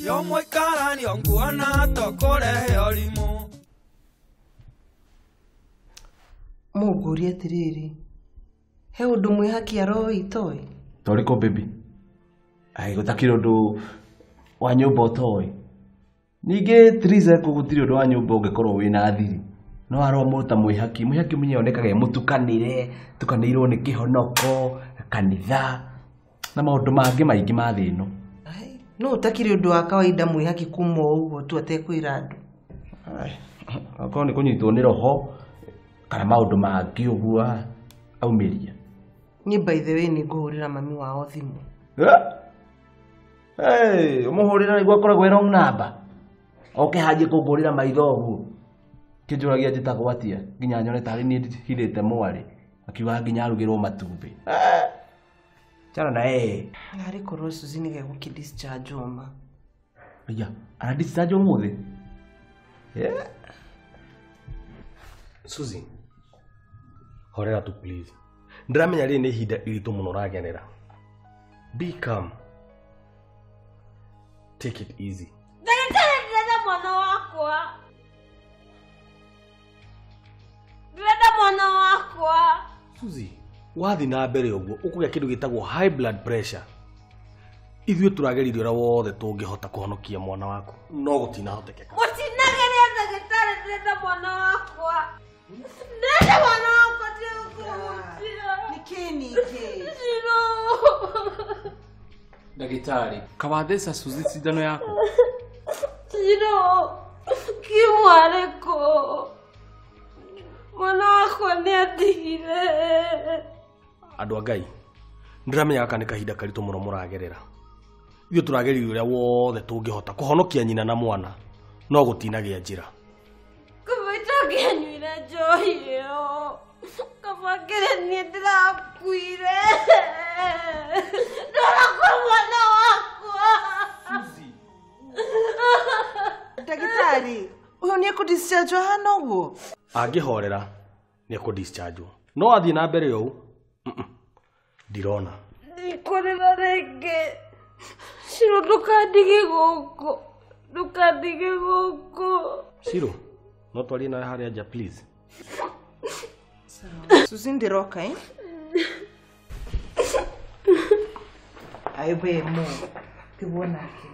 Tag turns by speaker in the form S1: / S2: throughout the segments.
S1: Yo mũikaranio nguona tũkũrehe ũrimũ.
S2: Mũngũria atĩrĩrĩ, he ũndũ mwĩhaki aroĩ itoĩ?
S3: Torĩkũ baby? Ai gũtakĩrĩ ũndũ wa nyũmba ũtoĩ. Ningĩ Theresa gũtirĩ ũndũ wa nyũmba ũngĩkorwo wĩna thiri. No aroo mũndũ ta mwĩhaki, mwĩhaki mwenyewe onekaga e mũtukanĩre, tukanĩirwo nĩ kĩhonoko, kanitha na maũndũ mangĩ maingĩ ma thĩ ĩno.
S2: No ũtakĩrĩ ũndũ wa kawaida mwĩhaki kuma o ũguo tu atekwĩra andũ.
S3: Akorwo nĩ kũnyitwo nĩ roho kana maũndũ mangĩ ũguo aumĩria.
S2: Niĩ by the way nĩ ngũhũrĩra mami wao thimũ.
S3: Hey, ũmũhũrĩra nĩguo akoragwo e wrong number. Oke hanjie kũngũrĩra maitho ũguo. Kĩnjũragia njĩtagwo atĩa nginya nyone tarĩ niĩ hithĩte mwarĩ. Akiuga nginya arugĩrwo matumbĩ. Chana na yeye.
S2: Arĩ korwo Suzy nĩ gegũkĩ discharge ma.
S3: Aya, ara discharge ũmũthĩ? Yeah.
S4: Suzy, horera tu please. Ndĩramenya rĩrĩ nĩ ihinda iritũ mũno ũragenera. Be calm. Take it easy.
S5: Ndagĩtarĩ, ndĩrenda mwana wakwa. Ndĩrenda mwana wakwa.
S4: Suzy, wathi na mbere ũguo ũkũgĩa kĩndũ gĩtagwo high blood pressure. Ithuĩ tũrageririe ũrĩa wothe tũngĩhota kũhonokia mwana waku, no gũtinahotekeka.
S5: Mũtinageria ndagĩtarĩ, ndĩrenda mwana wakwa. Ndĩrenda mwana wakwa, ndigũkũhutia.
S2: Nĩkĩ ningĩ?
S5: Ciro.
S6: Ndagĩtarĩ, kawatheca Suzy cindano yaku.
S5: Ciro, kĩmwarĩkũ? Mwana wakwa nĩ andigire.
S4: Andũ a Ngai, ndĩramenya gaka nĩ kahinda karitũ mũno mũragerera. Ithuĩ tũrageririe ũrĩa wothe tũngĩhota kũhonokia nyina na mwana, no gũtinagĩa njĩra.
S5: Kaba itangĩanyuire njohi ĩyo, kaba ngĩrĩ niĩ ndĩrakuire. Ndora kwa mwana wakwa.
S2: Ndagĩtarĩ, ũyũ nĩ ekũ-discharge hana ũguo?
S4: Angĩhorera nĩ ekũ-discharge. No athiĩ na mbere ũũ, ndirona.
S5: Ndikũrĩra rĩngĩ. Ciro, ndũkandige gũkũ. Ndũkandige gũkũ.
S4: Ciro, no twarie nawe harĩa nja please.
S2: Suzy ndĩroka, eh? Ai we mo, tigwo nake.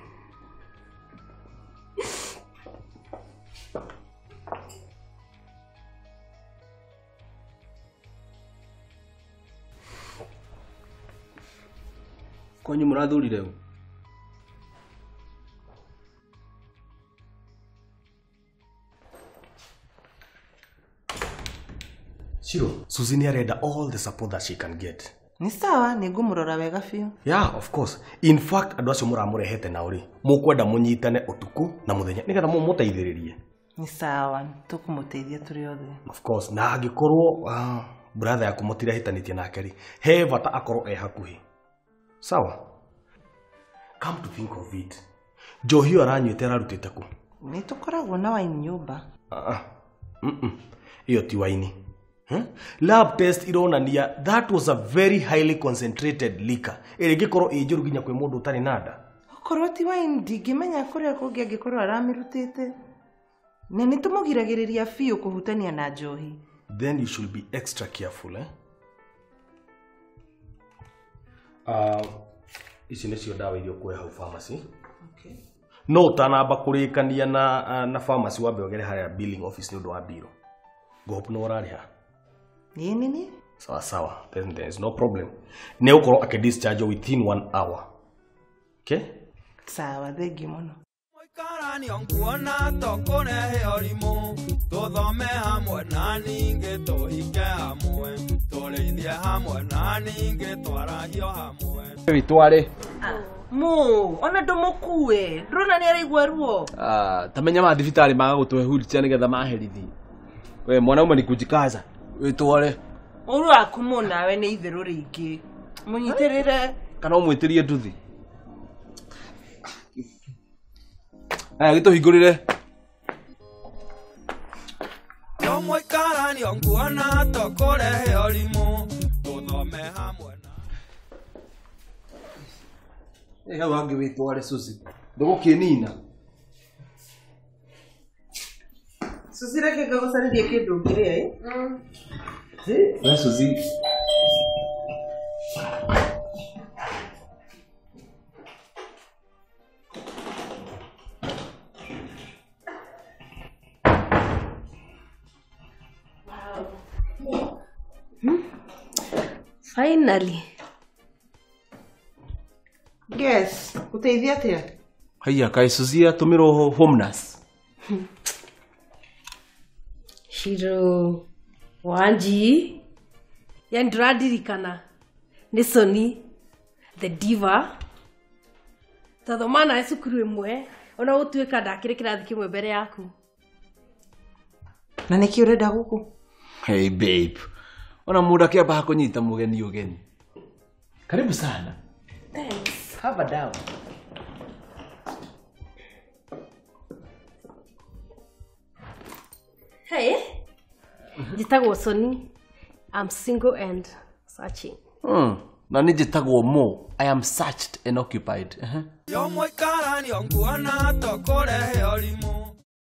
S3: Kwanyu mũrathurire ũ?
S4: Ciro, Suzy nĩ arenda all the support that she can get.
S2: Nĩ sawa, nĩ ngũmũrora wega biũ.
S4: Yeah, of course. In fact, andũ acio mũramũrehete nao rĩ, mũkwenda mũnyitane ũtukũ na mũthenya nĩgetha mũmũteithĩrĩrie.
S2: Nĩ sawa, tũkũmũteithia tũrĩ othe.
S4: Of course, na angĩkorwo brother yaku mũtirahĩtanĩtie nake rĩ, he bata akorwo e hakuhĩ. Sawa? Come to think of it, njohi ĩyo aranyuĩte ararutĩte kũ?
S2: Nĩ tũkoragwo na waini nyũmba.
S4: Ĩyo ti waini. Lab test ironania that was a very highly concentrated liquor. Ĩrĩa ĩngĩkorwo ĩ njũru nginya kwĩ mũndũ ũtarĩ na nda.
S2: Okorwo ti waini ndingĩmenya kũrĩa kũngĩ angĩkorwo aramĩrutĩte. Na nĩ tũmũgiragĩrĩria biũ kũhutania na njohi.
S4: Then you should be extra careful, eh? Ici nĩcio ndawa iria ũkuoya hau pharmacy.
S2: Okay.
S4: No ũtanamba kũrĩkania na pharmacy wambe ũgere harĩa billing office nĩ ũndũ wa mbirũ. Ngũhope nĩ ũrarĩha.
S2: Nĩ nini?
S4: Sawa sawa, then there is no problem. Nĩ ũkorwo akĩ-discharge within 1 hour. Okay?
S2: Sawa, thengiũ mũno.
S1: Mũikaranio nguona tũkũrehe ũrimũ. Tũthome hamwe na ningĩ tũhike hamwe. Tũrĩithie hamwe na ningĩ twarahio hamwe.
S3: Wĩtware.
S2: Mũ, ona ndũmũkue. Ndũrona nĩ araigua ruo.
S3: Ta menya ma thibitarĩ maga gũtũhe wheelchair nĩgetha maherithie. We mwanaume ni kujikaza. Wĩtware.
S2: Ũru waku mũ nawe nĩ itherũ rĩingĩ. Mũnyitĩrĩre.
S3: Kana ũmwĩtĩrie nduthi. Aya gĩtũhingũrĩre.
S1: Yo mũikaranio nguona tũkũrehe ũrimũ. Tũthome hamwe na
S3: Hau hangĩ wĩtware Suzy. Ndũgũkĩnina.
S2: Suzy reke ngagũcarĩrie kĩndũ ũngĩrĩa ĩ.
S3: We Suzy.
S5: Finally.
S2: Guess, uteithia atia?
S3: Haiya kaĩ Suzy atũmĩrwo home nurse.
S5: Shiro Wanji. Yani ndĩraririkana nĩ Soni the diva. Twathoma nawe cukuru ĩmwe ona gũtuĩka ndakĩrĩ kĩrathi kĩmwe mbere yaku.
S2: Na nĩkĩ ũrenda gũkũ?
S3: Hey babe. Ona mũndũ akĩamba kũnyita mũgeni ũgeni. Karibu sana.
S5: Thanks.
S3: Have a down.
S5: Hey. Njĩtagwo Soni. I'm single and searching.
S3: Na nĩ njĩtagwo Mo. I am searched and occupied.
S1: Yo mũikara nĩo nguona tũkũrehe ũrimũ.